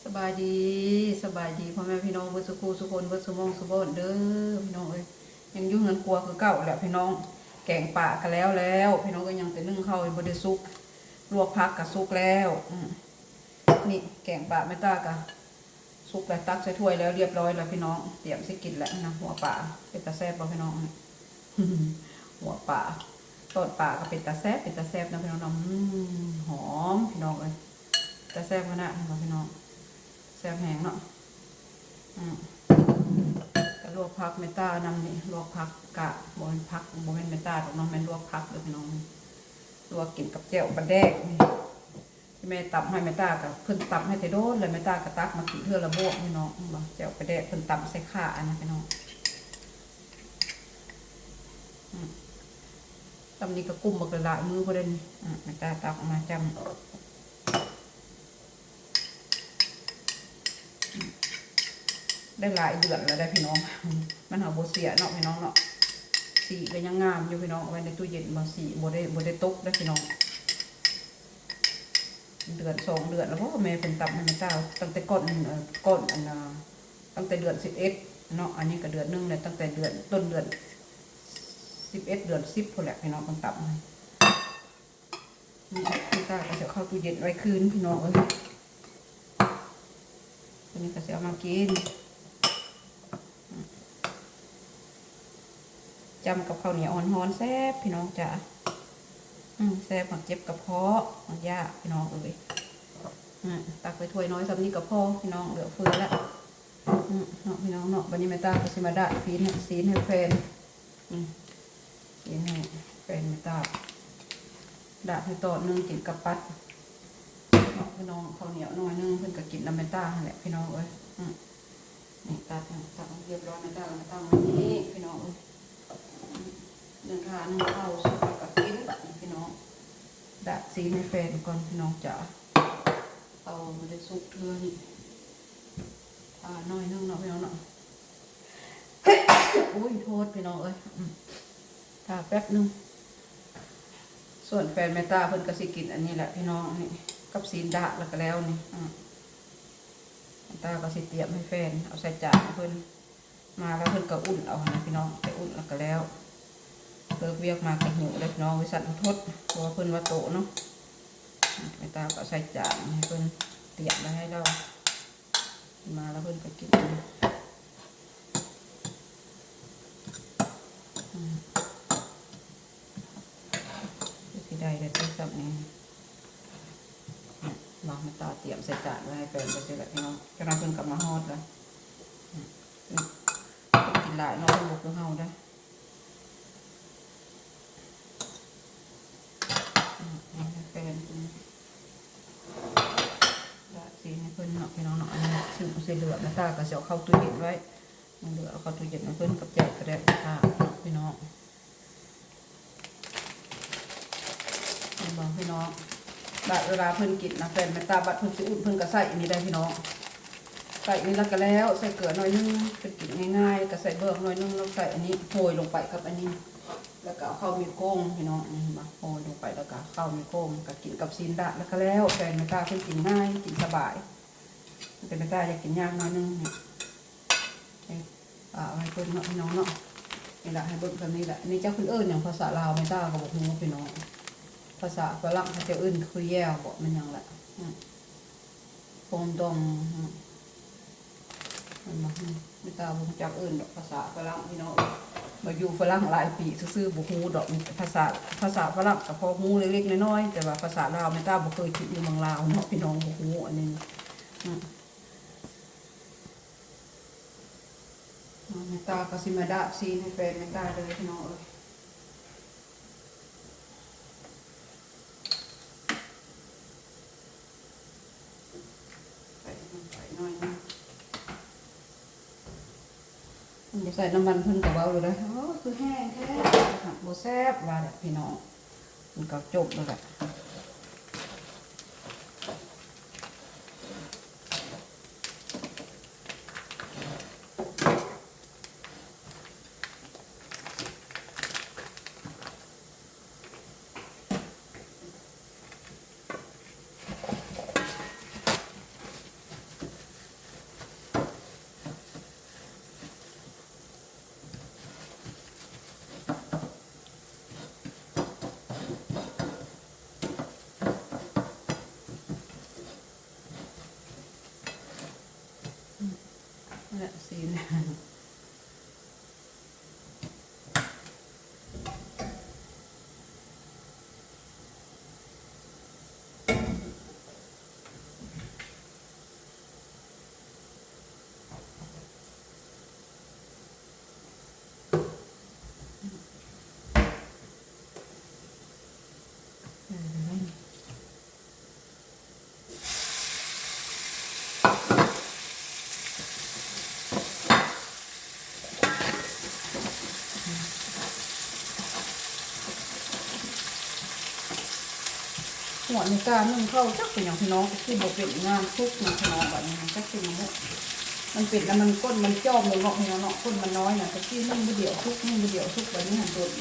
ສະບາຍດີ ສະບາຍດີພໍ່ແມ່ພີ່ນ້ອງເບິດສູ່ຄູ່ສູ່ຄົນ ເບິດສູ່ໝ່ອງສູ່ບ່ອນເດີພີ່ນ້ອງເອີຍ. ຍັງຢູ່ເຮືອນຄົວຄືເກົ່າແຫຼະພີ່ນ້ອງ. ແກງປາກໍແລ້ວແລ້ວພີ່ນ້ອງເອີຍ, ຍັງແຕ່ໜຶ້ງເຂົ້າຍັງບໍ່ໄດ້ສຸກ, ລວກຜັກກໍສຸກແລ້ວ. ອືມ ນີ້ແກງປາແມ່ຕາກໍສຸກແລ້ວ, ຕັກໃສ່ຖ້ວຍແລ້ວ ລຽບຮ້ອຍແລ້ວພີ່ນ້ອງ, ຕຽມຊິກິນແລ້ວນະ. ຫົວປາເປັນຕາແຊບບໍ່ພີ່ນ້ອງ? ຫົວປາ ຕອນປາກໍເປັນຕາແຊບ ເປັນຕາແຊບນະພີ່ນ້ອງເນາະ. ອືມ ຫອມພີ່ນ້ອງເອີຍ, ຕາແຊບຂະໜາດ ເຫັນບໍ່ພີ່ນ້ອງ? ແຊບແຮງເນາະ. ອືມ ກະລວກຜັກແມ່ຕານຳນີ້, ລວກຜັກກະບໍ່ແມ່ນຜັກ ບໍ່ແມ່ນແມ່ຕາດອກເນາະ, ແມ່ນລວກຜັກເດີພີ່ນ້ອງ. ລວກກິນກັບແຈ່ວປາແດກນີ້ ແມ່ຕຳໃຫ້ແມ່ຕາ ກະເພິ່ນຕຳໃຫ້ແຕ່ດົນແລ້ວ, ແມ່ຕາກະຕັກມາກິນເທື່ອລະບວກພີ່ນ້ອງ. ເຫັນບໍ່ ແຈ່ວປາແດກເພິ່ນຕຳໃສ່ຂ່າອັນນັ້ນພີ່ນ້ອງ. ອືມ ຕຳນີ້ກະກຸ້ມບັກຫຼາຍໆ ມື້ພຸ້ນເດ້ນີ້. ອືມ ແມ່ຕາຕັກອອກມາຈ້ຳ ໄດ້ຫຼາຍເດືອນແລ້ວໄດ໋ພີ່ນ້ອງ. ມັນຫາບໍ່ເສຍເນາະພີ່ນ້ອງເນາະ, ສີກໍຍັງງາມຢູ່ພີ່ນ້ອງ. ເອົາໄວ້ໃນຕູ້ເຢັນ ບໍ່ ສີບໍ່ໄດ້ ບໍ່ໄດ້ຕົກເດ້ພີ່ນ້ອງ. ເດືອນສອງເດືອນແລ້ວບໍ່ ແມ່ເພິ່ນຕຳໃຫ້ແມ່ຕາ, ຕັ້ງແຕ່ກ່ອນ ເອີ ກ່ອນອັນນ່າ ຕັ້ງແຕ່ເດືອນສິບເອັດເນາະ, ອັນນີ້ກໍເດືອນໜຶ່ງແລ້ວ, ຕັ້ງແຕ່ເດືອນ ຕົ້ນເດືອນສິບເອັດ ເດືອນສິບພຸ້ນແຫຼະພີ່ນ້ອງ ເພິ່ນຕຳໃຫ້. ນີ້ ແມ່ຕາກໍຊິເອົາເຂົ້າຕູ້ເຢັນໄວ້ຄືນພີ່ນ້ອງເອີຍ. ຕົວນີ້ກໍຊິເອົາມາກິນ ຈ້ຳກັບເຂົ້າໜຽວຮ້ອນໆ ແຊບພີ່ນ້ອງຈ໋າ. ອືມ ແຊບ ມັກເຈັບກະເພາະ ມັກຢາກພີ່ນ້ອງເອີຍ. ອືມ ຕັກໄວ້ຖ້ວຍນ້ອຍສ່ຳນີ້ກໍພໍພີ່ນ້ອງ, ເຫຼືອເຟືອແລ້ວ. ອືມ ເນາະພີ່ນ້ອງເນາະ. ບັດນີ້ແມ່ຕາກໍຊິມາດາດຊີ້ນ ຊີ້ນໃຫ້ແຟນ. ອືມ ຊີ້ນໃຫ້ແຟນແມ່ຕາ ດາດໃຫ້ຕອນໜຶ່ງກິນກັບປັດເນາະພີ່ນ້ອງ. ເຂົ້າໜຽວໜ້ອຍໜຶ່ງ ເພິ່ນກໍກິນນຳແມ່ຕາຫັ້ນແຫຼະພີ່ນ້ອງເອີຍ. ອືມ ນີ້ຕັດ ຕັດຮຽບຮ້ອຍ ແມ່ຕາກໍມາຕັ້ງໄວ້ນີ້ພີ່ນ້ອງເອີຍ. ອືມ ໜຶ່ງຖ້າໜຶ່ງເຂົ້າສຸກແລ້ວກໍກິນບັດນີ້ພີ່ນ້ອງ. ດາດຊີ້ນໃຫ້ແຟນກ່ອນພີ່ນ້ອງຈ໋າ. ເຂົ້າບໍ່ໄດ້ສຸກເທື່ອນີ້ ຖ້າໜ້ອຍໜຶ່ງເນາະພີ່ນ້ອງເນາະ. ໂອ້ຍ ໂທດພີ່ນ້ອງເອີຍ. ອືມ ຖ້າແປັບໜຶ່ງ. ສ່ວນແຟນແມ່ຕາເພິ່ນກໍຊິກິນອັນນີ້ແຫຼະພີ່ນ້ອງ, ນີ້ ກັບຊີ້ນດາດແລ້ວກໍແລ້ວນີ້. ອືມ ແມ່ຕາກໍຊິຕຽມໃຫ້ແຟນ ເອົາໃສ່ຈານໃຫ້ເພິ່ນ. ມາແລ້ວເພິ່ນກໍອຸ່ນເອົາຫັ້ນນະພີ່ນ້ອງ, ໄປອຸ່ນແລ້ວກໍແລ້ວ. ເລີກວຽກມາກໍຫິວເດ້ພີ່ນ້ອງ, ວິສັນເຮົາທົດ ເພາະວ່າເພິ່ນວ່າໂຕະເນາະ. ແມ່ຕາກໍໃສ່ຈານໃຫ້ເພິ່ນ ຕຽມໄວ້ໃຫ້ລາວ, ມາແລ້ວເພິ່ນກໍກິນ. ອືມ ຊິໄດ້ແລ້ວຕິ ສ່ຳນີ້ ເນາະ. ແມ່ຕາຕຽມໃສ່ຈານໄວ້ໃຫ້ແຟນໄປຊີ້ແຫຼະພີ່ນ້ອງ, ຈັກໜ້ອຍເພິ່ນກໍມາຮອດແລ້ວ. ອືມ ເພິ່ນກິນຫຼາຍເນາະ, ເພິ່ນບໍ່ຄືເຮົາເດ້. ອືມ ໃຫ້ແຟນກິນ ດາດຊີ້ນໃຫ້ເພິ່ນເນາະພີ່ນ້ອງເນາະ. ອັນນີ້ຊິ ຊິເຫຼືອ ແມ່ຕາກໍຊິເອົາເຂົ້າຕູ້ເຢັນໄວ້, ຍັງເຫຼືອເອົາເຂົ້າຕູ້ເຢັນໃຫ້ເພິ່ນ ກັບແຈ່ວປາແດກເນາະພີ່ນ້ອງ. ເຫັນບໍ່ພີ່ນ້ອງ? ບາດເວລາເພິ່ນກິນນະ ແຟນແມ່ຕາ ບາດເພິ່ນຊິອຸ່ນ ເພິ່ນກໍໃສ່ອັນນີ້ໄດ້ພີ່ນ້ອງ, ໃສ່ນີ້ແລ້ວກໍແລ້ວ. ໃສ່ເກືອໜ້ອຍໜຶ່ງ ເພິ່ນກິນງ່າຍໆ, ກໍໃສ່ເບີງໜ້ອຍໜຶ່ງ ແລ້ວໃສ່ອັນນີ້ ໂຮຍລົງໄປກັບອັນນີ້, ແລ້ວກໍເອົາເຂົ້າມີໂກງພີ່ນ້ອງ. ນີ້ເຫັນບໍ່? ໂຮຍລົງໄປ ແລ້ວກໍເຂົ້າມີໂກງ ກໍກິນກັບຊີ້ນດາດ ແລ້ວກໍແລ້ວ. ແຟນແມ່ຕາເພິ່ນກິນງ່າຍ ກິນສະບາຍ, ແຕ່ແມ່ຕາຢາກກິນຍາກໜ້ອຍໜຶ່ງ. ເອີ ເອົາໃຫ້ເບິ່ງເນາະພີ່ນ້ອງເນາະ, ນີ້ລະ ໃຫ້ເບິ່ງສ່ຳນີ້ລະ. ອັນນີ້ຈັກເພິ່ນເອີ້ນຫຍັງພາສາລາວ ແມ່ຕາກໍບໍ່ຮູ້ພີ່ນ້ອງ, ພາສາຝຣັ່ງເຂົາເຈົ້າເອີ້ນ Gruyère ບໍ ແມ່ນຫຍັງລະ ອືມ Fondant ອືມ ແມ່ນບໍ່? ອືມ ແມ່ຕາບໍ່ຮູ້ຈັກເອີ້ນດອກພາສາຝຣັ່ງພີ່ນ້ອງເອີຍ, ມາຢູ່ຝຣັ່ງຫຼາຍປີຊື່ໆ ບໍ່ຮູ້ດອກ. ພາສາ ພາສາຝຣັ່ງກໍພໍຮູ້ເລັກໆນ້ອຍໆ, ແຕ່ວ່າພາສາລາວ ແມ່ຕາບໍ່ເຄີຍຖືຢູ່ເມືອງລາວເນາະພີ່ນ້ອງ, ບໍ່ຮູ້ອັນນີ້. ອືມ ແມ່ຕາກໍຊິມາດາດຊີ້ນໃຫ້ແຟນແມ່ຕາເດີພີ່ນ້ອງເອີຍ. ໃສ່ນ້ຳມັນໄປໜ້ອຍໜຶ່ງ, ເພິ່ນບໍ່ໃສ່ນ້ຳມັນເພິ່ນກໍເວົ້າຢູ່ເດ້, ໂອ້ ຄືແຫ້ງແທ້ ບໍ່ແຊບ ວ່າແຫຼະພີ່ນ້ອງ. ມັນກໍຈົບແລ້ວແຫຼະ. ຮອດນີ້ກາໜຶ້ງເຂົ້າ ຈັກເປັນຫຍັງພີ່ນ້ອງ ຄືບໍ່ເປັນງານສຸກນະພີ່ນ້ອງ. ບັດນີ້ຈັກເປັນຫຍັງ ມັນເປັນແລ້ວມັນ ກົ້ນມັນຈອມລົງເນາະພີ່ນ້ອງເນາະ ກົ້ນມັນນ້ອຍນະ. ຕະກີ້ໜຶ້ງມື້ດຽວສຸກ ໜຶ້ງມື້ດຽວສຸກ ບັດນີ້ຫັ້ນດົນ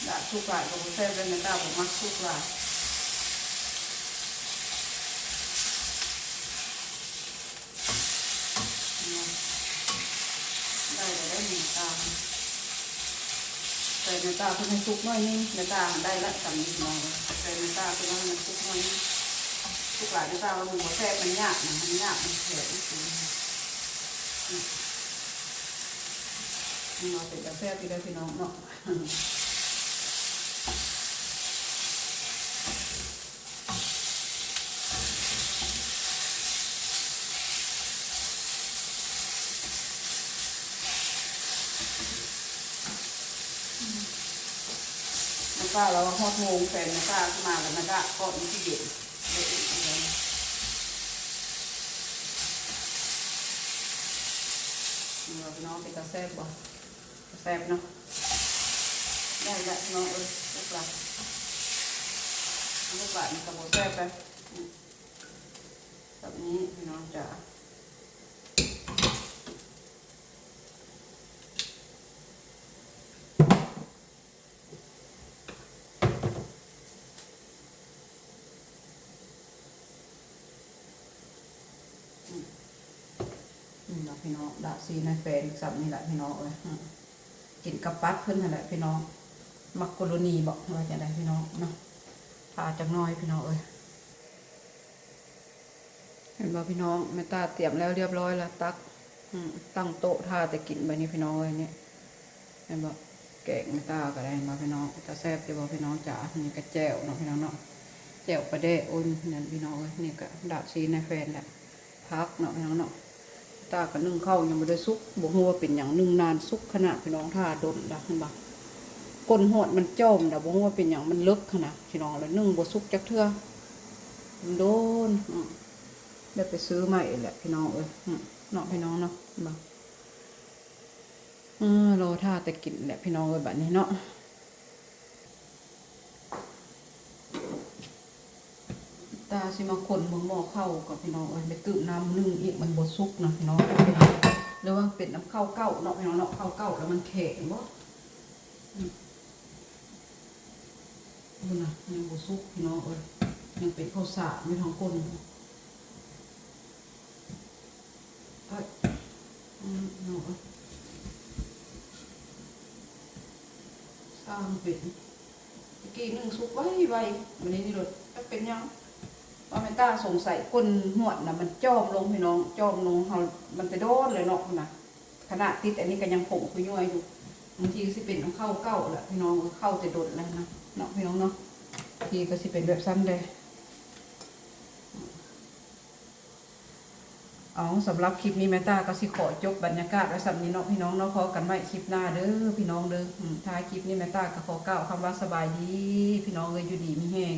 ດາດສຸກຫຼາຍກໍບໍ່ແຊບເດ້ ແມ່ຕາບໍ່ມັກສຸກຫຼາຍ. ໄດ້ແລ້ວເດ້ ແມ່ຕາ ໃສ່ແມ່ຕາເພິ່ນໃຫ້ສຸກໜ້ອຍໜຶ່ງ ແມ່ຕາໄດ້ລະ ສ່ຳນີ້ເນາະ. ໃສ່ແມ່ຕາເພິ່ນວ່າໃຫ້ມັນສຸກໜ້ອຍໜຶ່ງ ສຸກຫຼາຍແມ່ຕາວ່າມັນບໍ່ແຊບ ມັນຍາກນະ ມັນຍາກ ມັນແຂງ ອືມ ມັນເປັນຕາແຊບຢູ່ເດ້ພີ່ນ້ອງເນາະ. ແມ່ຕາລາວວ່າຮອດໂມງ ແຟນແມ່ຕາມາແລ້ວ ແມ່ຕາກໍມີທີ່ເຢັນ ເບິ່ງອີກເທື່ອໜຶ່ງ ເບິ່ງພີ່ນ້ອງ ເປັນຕາແຊບບໍ່? ແຊບເນາະ ໄດ້ລະພີ່ນ້ອງເອີຍ ລູກຫຼານ ລູກຫຼານນີ້ກໍບໍ່ແຊບເດ້ ແບບນີ້ພີ່ນ້ອງຈ໋າ. ອືມ ນີ້ລະພີ່ນ້ອງ ດາດຊີນໃຫ້ແຟນສ່ຳນີ້ລະພີ່ນ້ອງເອີຍ ອືມ ກິນກັບປັດເພິ່ນຫັ້ນແຫຼະພີ່ນ້ອງ ມັກໂກໂລນີບໍ ວ່າຈັ່ງໃດພີ່ນ້ອງເນາະ ຖ້າຈັກໜ້ອຍພີ່ນ້ອງເອີຍ. ເຫັນບໍ່ພີ່ນ້ອງ ແມ່ຕາຕຽມແລ້ວລຽບຮ້ອຍລະ ຕັກ ອືມ ຕັ້ງໂຕະຖ້າແຕ່ກິນບາດນີ້ພີ່ນ້ອງເອີຍ ນີ້ ເຫັນບໍ່ ແກງແມ່ຕາກໍໄດ້ ເຫັນບໍ່ພີ່ນ້ອງ ຕາແຊບຢູ່ບໍ່ພີ່ນ້ອງຈ໋າ. ນີ້ກໍແຈ່ວເນາະພີ່ນ້ອງເນາະ ແຈ່ວປາແດກ ໂອ້ຍ ນັ້ນພີ່ນ້ອງເອີຍ. ນີ້ກໍດາດຊີນໃຫ້ແຟນແຫຼະ ຜັກເນາະພີ່ນ້ອງເນາະ. ຕາກໍໜຶ້ງເຂົ້າຍັງບໍ່ໄດ້ສຸກ ບໍ່ຮູ້ວ່າເປັນຫຍັງ ໜຶ້ງນານສຸກຂະໜາດພີ່ນ້ອງ ຖ້າດົນລະ ເຫັນບໍ່ ກົ້ນຮອດມັນຈອມລະ ບໍ່ຮູ້ວ່າເປັນຫຍັງ ມັນເລິກຫັ້ນນະພີ່ນ້ອງ ລະໜຶ້ງບໍ່ສຸກຈັກເທື່ອ ໂດນ ອືມ ໄດ້ໄປຊື້ໃໝ່ແຫຼະພີ່ນ້ອງເອີຍ ອືມ ເນາະພີ່ນ້ອງເນາະ ເຫັນບໍ່ ເອີ ລໍຖ້າແຕ່ກິນແຫຼະພີ່ນ້ອງເອີຍ ບາດນີ້ເນາະ. ຕາຊິມາຄົນເບິ່ງໝໍ້ເຂົ້າກ່ອນພີ່ນ້ອງເອີຍ ໄປຕື່ມນ້ຳໜຶ້ງອີກ ມັນບໍ່ສຸກນະພີ່ນ້ອງ ຫຼືວ່າເປັນນຳເຂົ້າເກົ່າເນາະພີ່ນ້ອງເນາະ ເຂົ້າເກົ່າແລ້ວມັນແຂງບໍ ອືມ ພຸ້ນນະ ຍັງບໍ່ສຸກພີ່ນ້ອງເອີຍ ຍັງເປັນເຂົ້າສານຢູ່ທາງກົ້ນ. ເອີຍ ອືມ ເນາະ ສ້າງເປັນ ຕະກີ້ໜຶ້ງສຸກໄວໆ ບາດນີ້ນີ້ໂລດ ຈັກເປັນຫຍັງ ວ່າແມ່ນຕາສົງໄສກົ້ນຫວດນະ ມັນຈອມລົງພີ່ນ້ອງ ຈອມລົງ ເຮົາ ມັນແຕ່ດົນແລ້ວເນາະ ພຸ້ນນະ ຂະໜາດຕິດອັນນີ້ກໍຍັງຜົງຄຸຍຍ້ວຍຢູ່ ບາງທີກໍຊິເປັນນຳເຂົ້າເກົ່າແຫຼະພີ່ນ້ອງ ເອີ ເຂົ້າແຕ່ດົນແລ້ວນະ ເນາະ ພີ່ນ້ອງເນາະ ບາງທີກໍຊິເປັນແບບຊັ້ນແດ່. ເອົາ ສຳລັບຄລິບນີ້ແມ່ຕາກໍຊິຂໍຈົບບັນຍາກາດໄວ້ສ່ຳນີ້ເນາະພີ່ນ້ອງເນາະ ພໍ້ກັນໃໝ່ຄລິບໜ້າເດີພີ່ນ້ອງເດີ ອືມ ທ້າຍຄລິບນີ້ແມ່ຕາກໍຂໍກ່າວຄຳວ່າສະບາຍດີພີ່ນ້ອງເອີຍ ຢູ່ດີມີແຮງ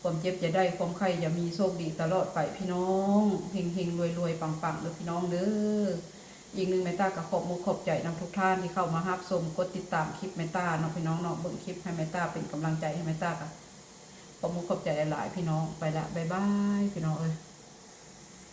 ຄວາມເຈັບຢ່າໄດ້ ຄວາມໄຂ້ຢ່າມີ ໂຊກດີຕະຫຼອດໄປພີ່ນ້ອງ ເຮັງໆ ລວຍໆ ປັງໆ ເດີພີ່ນ້ອງເດີ. ອີກໜຶ່ງ ແມ່ตาກໍຂອບມຸກຂອບໃຈນຳທຸກທ່ານທີ່ເຂົ້າມາຮັບຊົມ ກົດຕິດຕາມຄລິບແມ່ຕາເນາະ ພີ່ນ້ອງເນາະ ເບິ່ງຄລິບໃຫ້ແມ່ຕາເປັນກຳລັງໃຈໃຫ້ແມ່ຕາ ກໍຂອບມຸກຂອບໃຈຫຼາຍໆ ພີ່ນ້ອງ ໄປລະ ບາຍບາຍ ພີ່ນ້ອງເອີຍ.